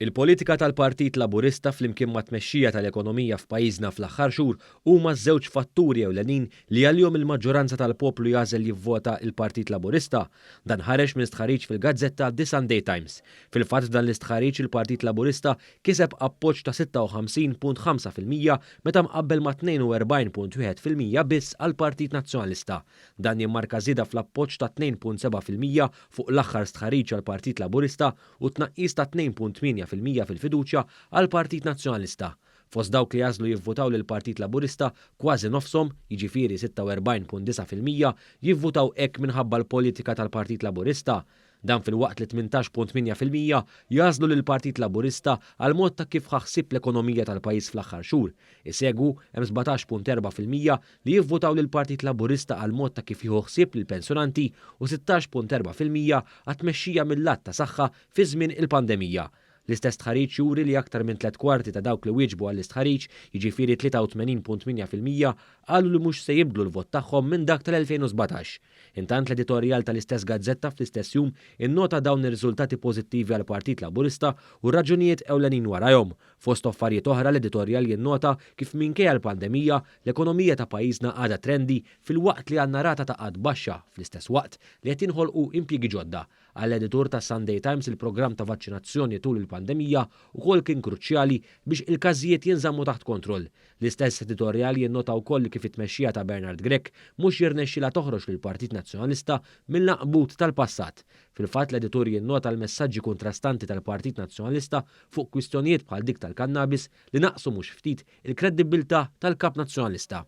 Il-politika tal-Partit Laburista flimkien mat-tmexxija tal-ekonomija f'pajjiżna fl-aħħar xhur huma ż-żewġ fatturi ewlenin li għalihom il-maġġoranza tal-poplu jagħżel jivvota il-Partit Laburista. Dan ħareġ minn stħarriġ fil-gazzetta The Sunday Times. Fil-fatt, f'dan l-istħarriġ il-Partit Laburista kiseb appoġġ ta' 56.5% meta mqabbel ma' 42.1% biss għall-Partit Nazzjonalista. Dan jimmarka żieda fl-appoġġ ta' 2.7% fuq l-aħħar stħarriġ għall-Partit Laburista u tnaqqis ta' 2.8% fil-fiduċja għall-Partit Nazzjonalista. Fost dawk li għażlu jivvutaw lill-Partit Laburista, kważi nofshom, jiġifieri 46.9%, jivvutaw hekk minħabba l-politika tal-Partit Laburista. Dan filwaqt li 18.8% jagħżlu lill-Partit Laburista għall-mod ta' kif ħa ħsieb l-ekonomija tal-pajjiż fl-aħħar xhur. Isegwu hemm 17.4% li jivvutaw lill-Partit Laburista għall-mod ta' kif jieħu ħsieb lill-pensjonanti u 16.4% għat-tmexxija mil-lat ta' saħħa fi żmien il-pandemija. L-istess stħarriġ juri li aktar minn 3/4 ta' dawk li wieġbu għall-istħarriġ, jiġifieri 83.8%, qalu li mhux se jibdlu l-vot tagħhom minn dak tal-2017. Intant, l-editorjal tal-istess gazzetta fl-istess jum innota dawn ir-riżultati pożittivi għall-Partit Laburista u r-raġunijiet ewlenin warajhom. Fost affarijiet oħra, l-editorjal jinnota kif minkejja l-pandemija, l-ekonomija ta' pajjiżna għadha trendi filwaqt li għandna rata ta' qgħad baxxa fl-istess waqt li qed jinħolqu impjiegi ġodda. Għall-editur tas-Sunday Times, il-programm ta' vaċċinazzjoni tul il-pandemija wkoll kien kruċjali biex il-każijiet jinżammu taħt kontroll. L-istess editorjal jinnota wkoll kif it-tmexxija ta' Bernard Grech mhux jirnexxilha toħroġ lill-Partit Nazzjonalista mill-għanqbut tal-passat. Fil-fatt, l-editur jinnota l-messaġġi kontrastanti tal-Partit Nazzjonalista fuq kwistjonijiet bħal dik tal-kannabis li naqsu mhux ftit il-kredibbiltà tal-Kap Nazzjonalista.